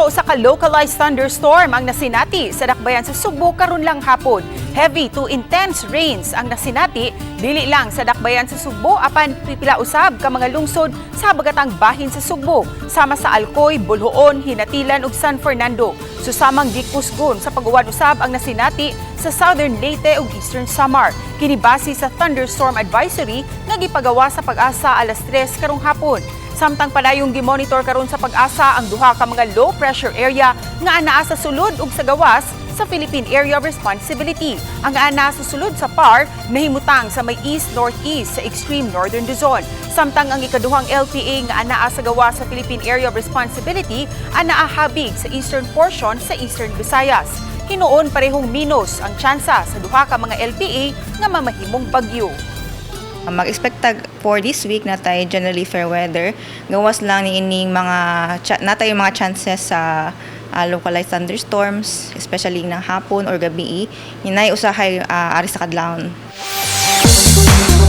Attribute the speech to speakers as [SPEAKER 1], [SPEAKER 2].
[SPEAKER 1] Usa ka localized thunderstorm ang nasinati sa dakbayan sa Sugbo karon lang hapon. Heavy to intense rains ang nasinati dili lang sa dakbayan sa Sugbo apan pipila usab ka mga lungsod sa habagatang bahin sa Sugbo, sama sa Alcoy, Boljoon, Ginatilan ug San Fernando. Susamang gikusgon sa pag-uwan usab ang nasinati sa Southern Leyte ug Eastern Samar. Kini base sa thunderstorm advisory nga gipagawa sa Pag-asa alas 3 karong hapon. Samtang padayong gimonitor karon sa Pag-asa ang duha ka mga low pressure area nga anaa sa sulod ug sa gawas sa Philippine Area of Responsibility. Ang anaa sa sulod sa PAR nahimutang sa may east northeast sa extreme northern Luzon. Samtang ang ikaduhang LPA nga anaa sa gawas sa Philippine Area of Responsibility anaa habig sa eastern portion sa Eastern Visayas. Hinuon parehong minus ang tsansa sa duha ka mga LPA nga mamahimong bagyo.
[SPEAKER 2] Mag-expect tag for this week na tayo generally fair weather. Gawas lang ni ining mga natay mga chances sa localized thunderstorms, especially ng hapon or gabi. Hinay usahay ari sa kadlawon.